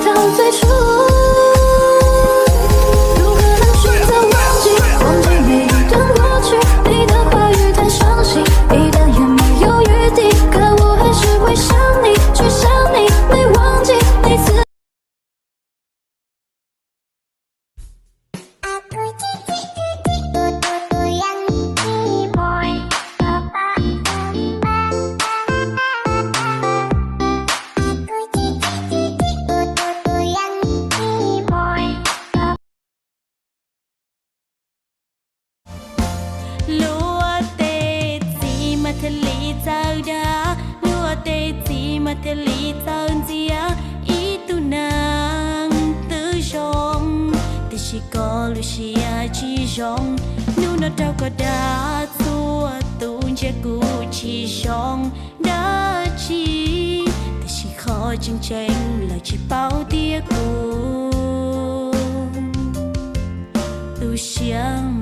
到最初，如何能选择忘记？忘记每一段过去，你的话语太伤心，一点也没有余地，可我还是会想你，去想你，没忘记每次。 Luag tej txiv mas thiaj li txawj dag, luag tej txiv mas thiaj li txawj ntxias. Ib tug neeg twb zoo, tiam sis koj lub siab tsis zoo. Hnub no raug koj dag, txhua tus ntsia kuv tsis zoo dab tsi, tiam sis qhov tseeb tseeb lawv tsis paub tias kuv tu siab